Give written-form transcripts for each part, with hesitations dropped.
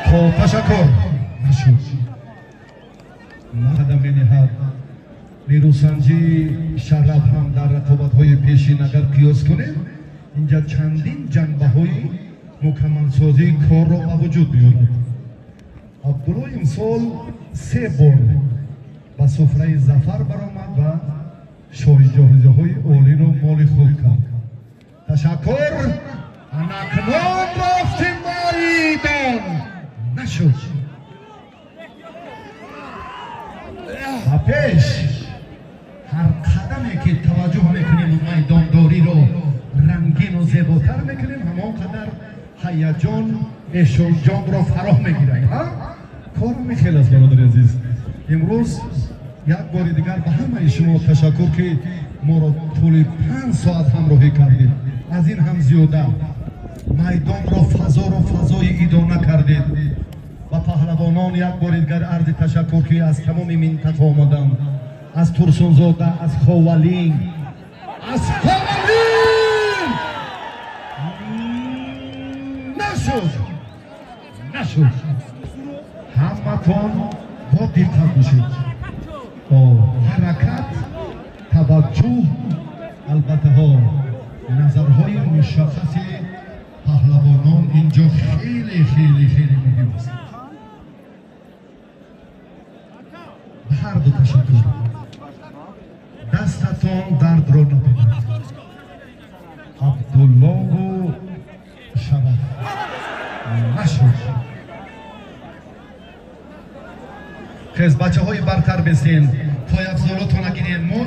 Хоб, ташаккур. Нашуд. Қадам мениҳад. Нерӯсанҷии Шараф ҳам дар рақобатҳои пешин агар қиёс кунем, инҷа чандин ҷанбаҳои мукаммалсозии корро ба вуҷуд меорад. Абдулло имсол 3 бор ба суфраи зафар баромад ва шоҳиҷоизаҳои олиро моли худ кард. Ташаккур. Анакнун рафтим майдон. Нашуд. Ба пеш ҳар қадаме ки таваҷҷӯҳ мекунем ва майдондориро рангину зеботар мекунем, ҳамон қадар ҳаяҷон эшонҷонро фароҳ мегирад. Кор мехел аст, бародари азиз. Имрӯз як бори дигар ба ҳамаи шумо ташаккур, ки моро тӯли 5 соат ҳамроҳӣ кардед. Аз ин ҳам зиёда майдонро, фазоро фазои идона кардед. Ба паҳлавонон як бори дигар арзи ташаккур, ки аз тамоми минтақа омаданд, аз Турсунзода, аз Ховалин, аз Ховалин. Нашуд, нашуд. Ҳаматон бо диққат бошед. Ҳаракат, таваҷҷӯҳ, албаттаҳо назарҳои мушаххаси паҳлавонон инҷо хеле хеле хеле муҳим аст. Ба ҳар ду ташаккур. Дастатон дардро набинад. Абдуллову Шараф. Нашуд. Хез, бачаҳои бартар бесен, пойафзолотона гирен. Мо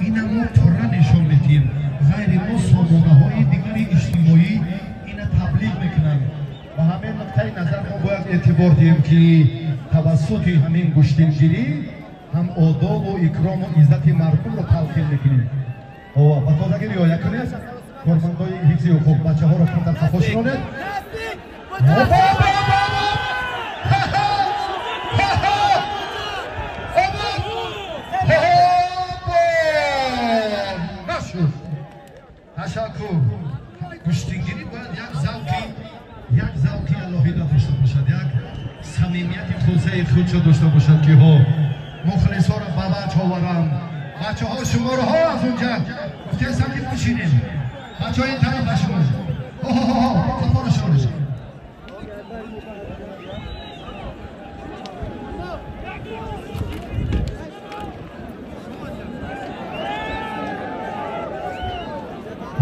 ина мо пурра нишон медиҳем. Ғайри мо сомонаҳои дигари иҷтимоӣ ина таблиғ мекунанд. Ба ҳамин нуқтаи назар мо бояд эътибор диҳем, ки тавассути ҳамин гӯштингирӣ ҳам одобу икрому иззати мардумро талқин мекунем. Ба тозагӣ риоя кунед. Кормандои ҳифзи ҳуқуқ бачаҳоро камтар қафо шинонед. Нашуд. Ташаккур. Гӯштингирӣ бояд як завқи алоҳида дошта бошад, як самимияти хусаи худшо дошта бошад, ки ҳо мухлисҳоро ба ваҷҳ оварам. Бачаҳо шуморо аз унҷа гуфтаестам, ки бишинед. Бачаҳо ин тараф ба шумо. Ҳо қафоро шуморед.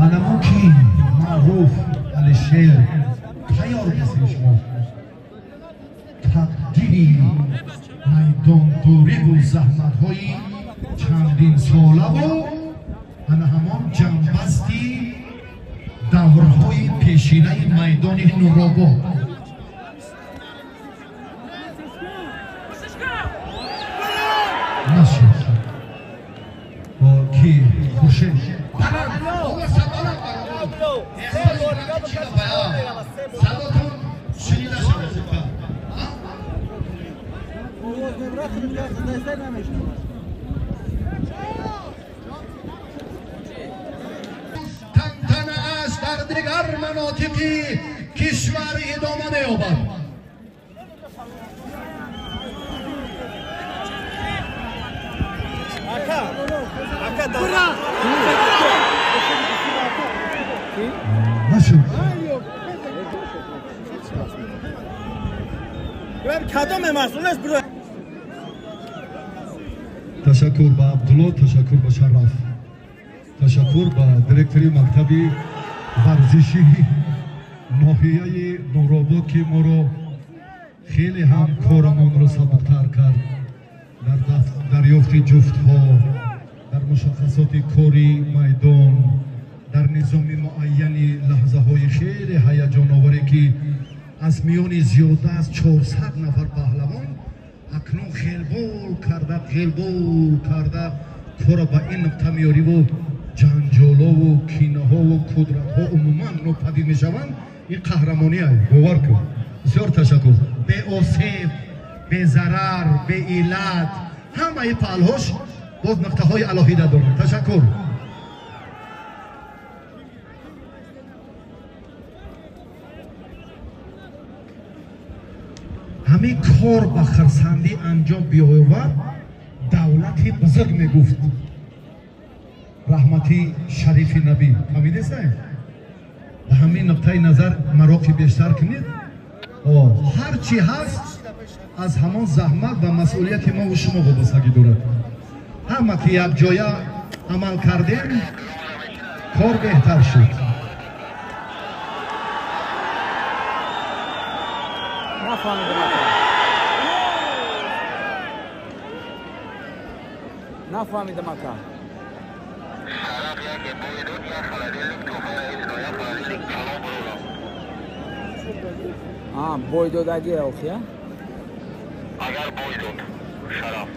Анамо ки маъруф Алишер тайёр бисем, шумо тақдири майдондориву заҳматҳои чандинсолаву ана ҳамон ҷанбасти даврҳои пешинаи майдони Нуробод. Нашуд. Ки Хуршед садотон шунида шавад. Тантанааш дар дигар манотиқи кишвар идома меёбад. Нашуд. Ташаккур ба Абдулло, ташаккур ба Шараф, ташаккур ба директори мактаби варзишии ноҳияи Нуробод, ки моро хеле ҳам корамонро сабуктар кард дар дарёфти ҷуфтҳо, дар мушаххасоти кори майдон, дар низоми муайяни лаҳзаҳои хеле ҳаяҷоноваре, ки аз миёни зиёда аз 400 нафар паҳлавон акнун хелбол карда кора ба ин нуқта меёриву ҷанҷолову кинаҳову кудратҳо умуман нопадид мешаванд. Ин қаҳрамонӣ ай, бовар кун. Бисёр ташаккур. Беосеб, безарар, беиллат, ҳамаи паҳлҳош боз нуқтаҳои алоҳида дорад. Ташаккур. Ҳамин кор ба хурсандӣ анҷом биёвад, давлати бузург мегуфт раҳмати Шарифи Набӣ. Фаҳмидестай? Ба ҳамин нуқтаи назар мароқи бештар кунед. Ҳар чӣ ҳаст аз ҳамон заҳмат ва масъулияти мову шумо вобастагӣ дорад. Ҳама ки якҷоя амал кардем, кор беҳтар шуд. Нафаҳмидам ака. Бой додагӣ охия? Агар бой дод, шараф.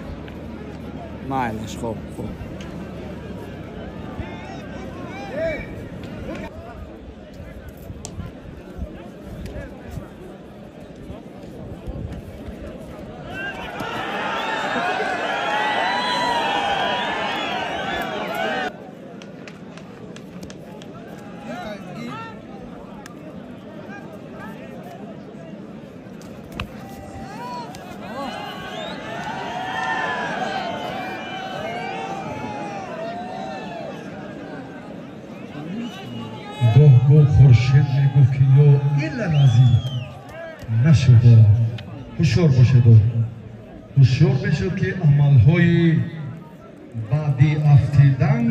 Майлаш, хоб, хоб. Гоҳ-гоҳ Хуршед мегуфт, ки ё илла назир нашуда. Ҳушёр бошед, ҳушёр мешуд, ки амалҳои баъди афтидан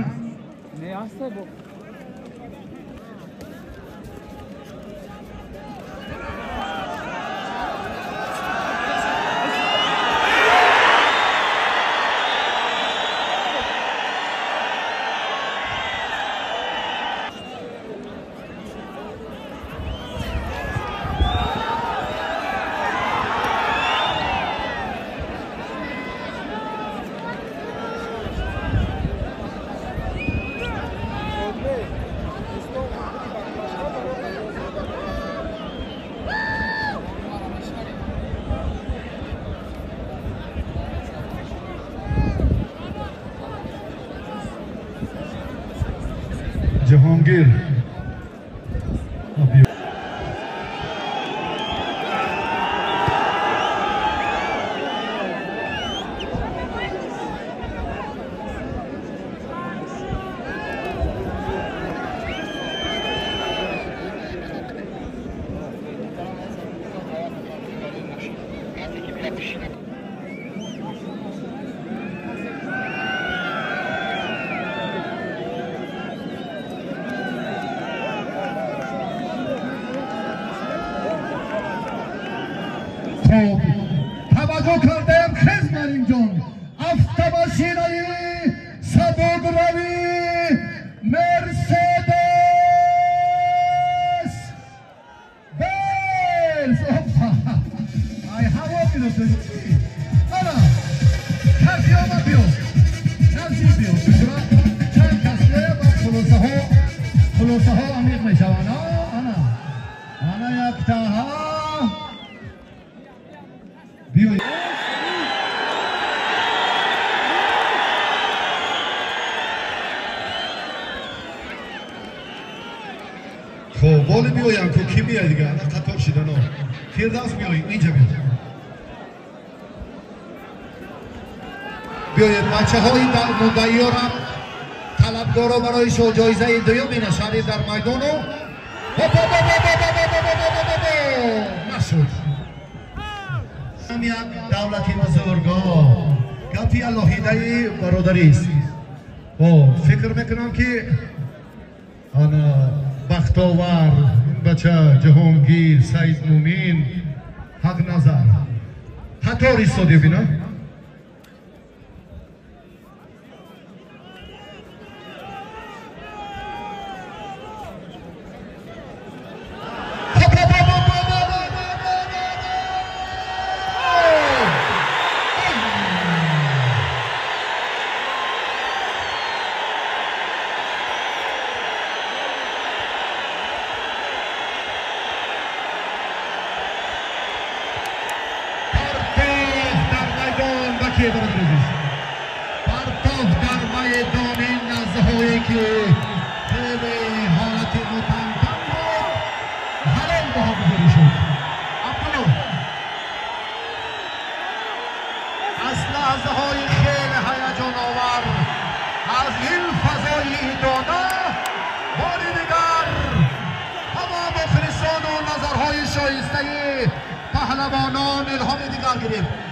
Ҷаҳонгир توجه کردم خیز مریم جان. افتماشینای سبوگروی مرسدس بنز. ای هوا میرسه. آره کسی آمد بیو نزدیک بیو. چند کسی با خلاصه ها عمیق میشوند. آنا آنا یک تاها بیو. خب بالا بیایم که کی میاد دیگه؟ قطار شدن ها. فردوس میای اینجا بیا. بیایید بچه های مدعیارم طلبگارا برای شو جایزه دوم نشانی در میدان و نشد. یک دولتی بزرگا گپی الهیده برادری است. فکر میکنم که انا بختاور بچه جهانگیر سعید مومین حق نظر قطار ایستاده بینم. Бародари азиз, партоф дар майдони лаҳзаҳое ки хеле ҳолати мутантан буд, ҳалол баҳогузорӣ шуд. Абдулло аз лаҳзаҳои хеле ҳаяҷоновар аз ин фазои идона бори дигар ҳама мухлисону назарҳои шоистаи паҳлавонон илҳоми дигар гирифт.